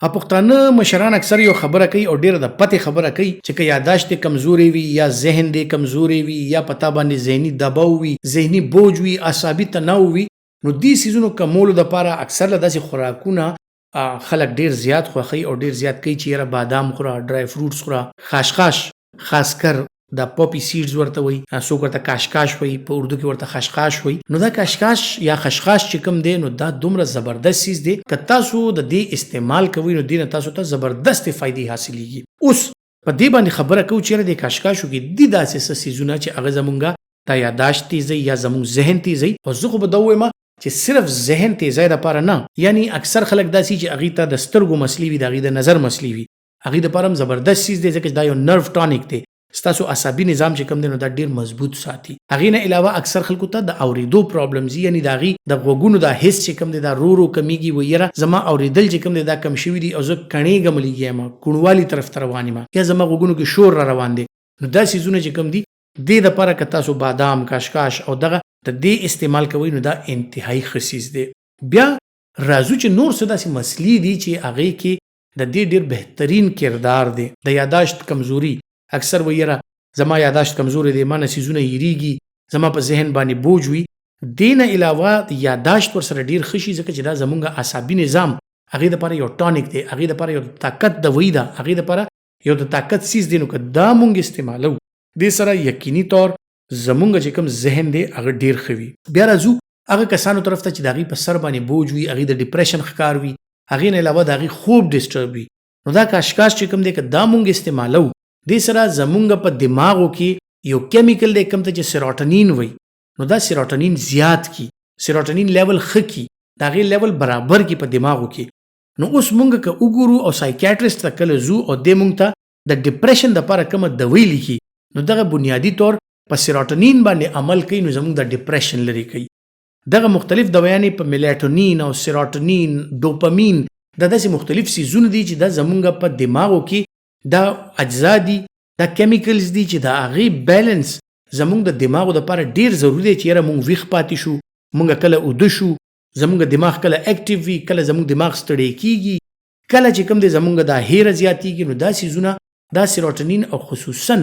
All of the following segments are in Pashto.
پښتانه مشران اکثر یو خبره کوي او ډیره د پتې خبره کوي چې که یاداشت دې کمزوری وي یا ذهن دې کمزوری وي یا په تا باندې ذهني دباو وي، ذهني بوج وي، اعصابي تناو وي، نو دې څیزونو کمولو دپاره اکثر له داسې خوراکونه خلک ډیر زیات خوښوي او ډیر زیات کوي چې یاره بادام خوره، ډرای فروټس خوره، خاشخاش خاصکر دا پاپي سیډز ورته وایي، څوک ورته کاشکاش وایي، په اردو کې ورته خشخاش وایي. نو دا کاشکاش یا خشخاش چې کوم دی نو دا دومره زبردست څیز دی، که تاسو د دې استعمال کوئ نو دې نه تاسو ته زبردستې فایدې حاصلېږي. اوس په دې باندې خبره کوو چې یاره دې کاشکاشو کې دي داسې څه څیزونه چې هغه زمونږ دا یاداشت تیزوي یا زمونږ ذهن تیزوي. خو زه خو به دا ووایم چې صرف ذهن تیزۍ لپاره نه، یعنی اکثر خلک داسې چې هغوی ته د سترګو مسلې وي، د هغوی د نظر مسلې وي، هغوی دپاره هم زبردست څیز دی، ځکه چې دا یو نرو ټانیک دی، ستاسو عصبي نظام چې کوم دی نو دا ډیر مضبوط ساتي. هغې نه علاوه اکثر خلکو ته د اوریدو پرابلمز وي، یعنی د هغوی د غوږونو دا حس چې کوم دی دا رو رو کمیږي، وایي یاره زما اوریدل چې کوم دی دا کم شوي دي او زه کڼیږم لږ یم، کوڼوالي طرف ته روان یم، یا زما غوږونو کې شور را روان دی. نو دا څیزونه چې کوم دي دې دپاره که تاسو بادام، کاشکاش او دغه د دې استعمال کوئ نو دا انتهایی ښه څیز دی. بیا راځو چې نور څه داسې مسلې دي چې هغې کې د دې ډیر بهترین کردار دی. د یاداشت کمزوري، اکثر وایي یاره زما یاداشت کمزوری دی، ما نه څیزونه هیریږي، زما په ذهن باندې بوج وي. دې نه علاوه یاداشت ورسره ډیر ښه شي، ځکه چې دا زمونږ اعصابي نظام هغې دپاره یو ټانیک دی، هغې دپاره یو طاقت دوایي ده، هغې دپاره یو د طاقت څیز دی. نو که دا مونږ استعمالو دې سره یقیني طور زمونږ چې کوم ذهن دی هغه ډیر ښه وي. بیا راځو هغه کسانو طرف ته چې د هغوی په سر باندې بوج وي، هغوی د ډیپریشن ښکار وي، هغې نه علاوه د هغې خوب ډسټرب وي. نو دا کاشکاش چې کوم دی که دا مونږ استعمالو دې سره زمونږ په دماغو کې یو کیمیکل دی کوم ته چې سیروټونین وایي، نو دا سیروټونین زیات کی، سیروټونین لیول ښه کی، د هغې لیول برابر کی په دماغو کې. نو اوس مونږ که وګورو او سایکیاټریست ته کله ځو او دی مونږ ته د ډیپریشن دپاره کومه دوی لیکي نو دغه بنیادي طور په سیروټونین باندې عمل کوي، نو زمونږ د ډیپریشن لرې کوي. دغه مختلف دوایانې په میلاټونین او سیروټونین، ډوپامین، دا داسې مختلف څیزونه دي چې دا زمونږ په دماغو کې دا اجزا دي، دا کیمیکلز دي چې د هغې بیلنس زمونږ د دماغو دپاره ډیر ضروري دی چې یاره مونږ ویښ پاتې شو، مونږ کله اوده شو، زمونږ دماغ کله اکټیو وي، کله زمونږ دماغ ستړی کیږي، کله چې کوم دی زمونږ دا هیره زیاتیږي. نو دا څیزونه دا سیروټونین او خصوصا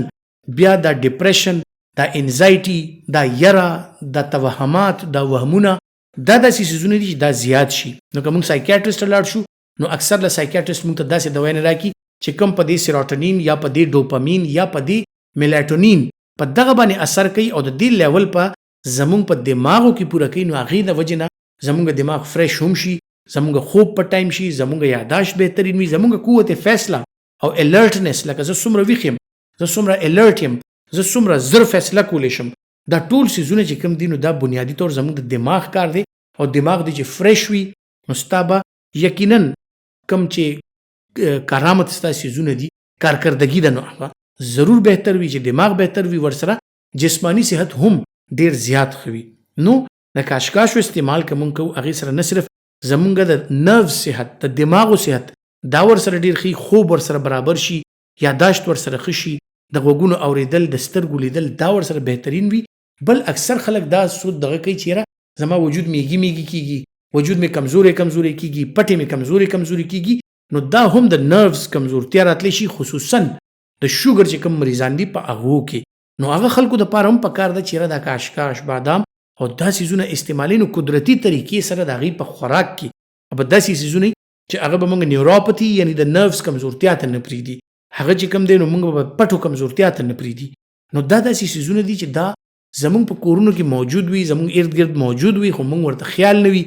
بیا دا ډیپریشن، دا انزایټي، دا یره، دا توهمات، دا وهمونه، دا داسې څیزونه دي چې دا زیات شي. نو که موږ سایکیاټریست ته لاړ شو نو اکثر له سایکیاټریست موږ ته داسې دوایانې راکړي چې کوم په دې سیروټونین یا په دې ډوپامین یا په دې میلاټونین په دغه باندې اثر کوي او د دې لیول په زمونږ په دماغو کې پوره کوي. نو هغې د وجې نه زمونږ دماغ فریش هم شي، زمونږ خوب په ټایم شي، زمونږ یاداشت بهترین وي، زمونږ قوت فیصله او الرټنس، لکه زه څومره ویښ یم، زه څومره الرټ یم، زه څومره زر فیصله کولی شم، دا ټول څیزونه چې کوم دي نو دا بنیادي طور زموږ د دماغ کار دی. او دماغ دې چې فریش وي نو ستا به یقینا کوم چې کارآمد ستا څیزونه دي، کارکردګي ده، نو هغه ضرور بهتر وي. چې دماغ بهتر وي ورسره جسماني صحت هم ډیر زیات ښه وي. نو د کاشکاشو استعمال که مونږ کوو هغې سره نه صرف زمونږ د نرو صحت، د دماغو صحت دا ورسره ډیر ښه، خوب ورسره برابر شي، یاداشت ورسره ښه شي، د غوږونو اوریدل، د سترګو لیدل دا ورسره بهترین وي. بل اکثر خلک دا سوچ دغه کوي چې یاره زما وجود میږي میږي کیږي، وجود مې کمزوری کمزوری کیږي، پټې مې کمزوري کمزوري کیږي. نو دا هم د نروز کمزورتیا راتلی شي، خصوصا د شوګر چې کوم مریضان دي په هغو کې. نو هغه خلکو د پاره هم پکار ده چې یاره دا کاشکاش، بادام او دا څیزونه استعمالوي نو قدرتي طریقې سره د هغوی په خوراک کې به داسې څیزونه چې هغه به موږ نیوروپاتی یعنی د نروز کمزورتیا ته نه پریږدي، هغه چې کوم دی نو موږ به پټو کمزورتیا ته نه پریږدي. نو دا داسې څیزونه دي چې دا زموږ په کورونو کې موجود وي، زموږ ارد ګرد موجود وي، خو موږ ورته خیال نه وي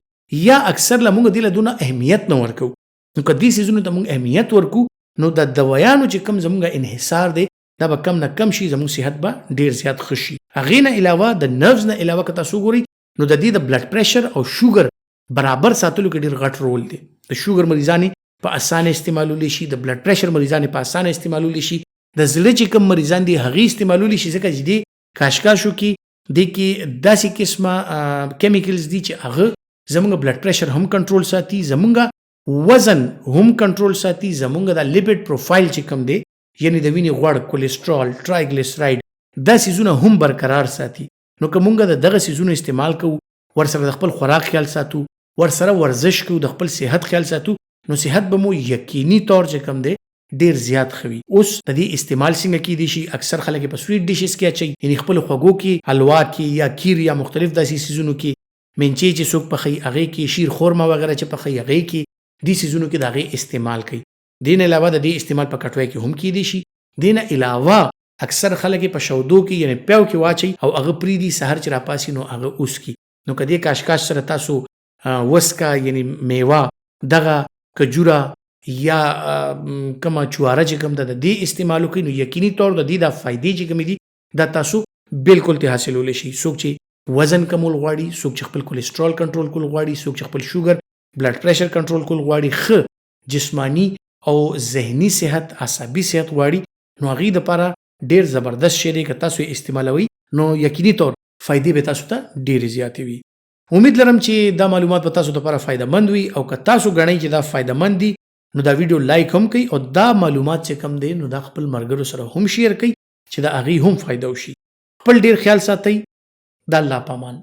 یا اکثر له موږ دې له دونه اهمیت نه ورکوو. نو که دې څیزونو ته موږ اهمیت ورکو نو د دوایانو چې کوم زموږ انحصار دی دا به کم نه کم شي، زموږ صحت به ډیر زیات ښه شي. هغې نه علاوه د نروز نه علاوه که تاسو وګورئ نو د دې د بلډ پریشر او شوګر برابر ساتلو کې ډیر غټ رول دی. د شوګر مریضان په اسانه استعمالولی شي، د بلډ پریشر مریضان په اسانه استعمالولی شي، د زړه چې کوم مریضان دي هغې استعمالولی شي، ځکه چې دې کاشکاشو کې دې کې داسې قسمه کیمیکلز دي چې هغه زمونږ بلډ پریشر هم کنټرول ساتي، زمونږ وزن هم کنټرول ساتي، زمونږ د لیپیډ پروفایل چې کوم دی یعنی د وینې غوړ، کولیسټرول، ټرایګلیسرایډ، دا څیزونه هم برقرار ساتي. نو که مونږ د دغه څیزونو استعمال کوو، ورسره د خپل خوراک خیال ساتو، ورسره ورزش کوو، د خپل صحت خیال ساتو، نو صحت به مو یقیني طور چې کوم دی ډیر زیات ښه وي. اوس د دې استعمال څنګه کیدی شي؟ اکثر خلک یې په سویټ ډشز کې اچوي، یعنی خپلو خوږو کې، حلوا کې یا کیر یا مختلف داسې څیزونو کې، مینچې چې څوک پخوي هغې کې، شیر خورما وغیره چې پخوي هغې کې، دې څیزونو کې د هغې استعمال کوي. دې نه علاوه د دې استعمال په کټوۍ کې هم کیدی شي. دې نه علاوه اکثر خلک یې په شودو کې یعنی پیو کې واچوي او هغه پریږدي، سهار چې راپاڅي نو هغه وڅکي. نو که دې کاشکاش سره تاسو وسکه یعنی میوه دغه کجوره یا کومه چواره چې کوم ده د دې استعمال وکړئ نو یقیني طور د دې دا فایدې چې کومې دي دا تاسو بالکل ته حاصلولی شئ. څوک چې وزن کمول غواړي، څوک چې خپل کولیسټرول کنټرول کول غواړي، څوک چې خپل شوګر بلډ پریشر کنټرول کول غواړي، ښه جسمانی او ذهني صحت، عصبي صحت غواړي، نو هغې دپاره ډېر زبردست شی دی. که تاسو یې استعمالوئ نو یقیني طور فایدې به تاسو ته ډېرې زیاتې وي. امید لرم چې دا معلومات به تاسو لپاره فایده مند وي، او که تاسو ګڼئ چې دا فایده مند دي نو دا ویډیو لایک هم کړئ او دا معلومات چې کوم دی نو دا خپل مرګرو سره هم شیر کړئ چې د هغې هم فایده وشي. خپل ډیر خیال ساتئ. د الله پامان.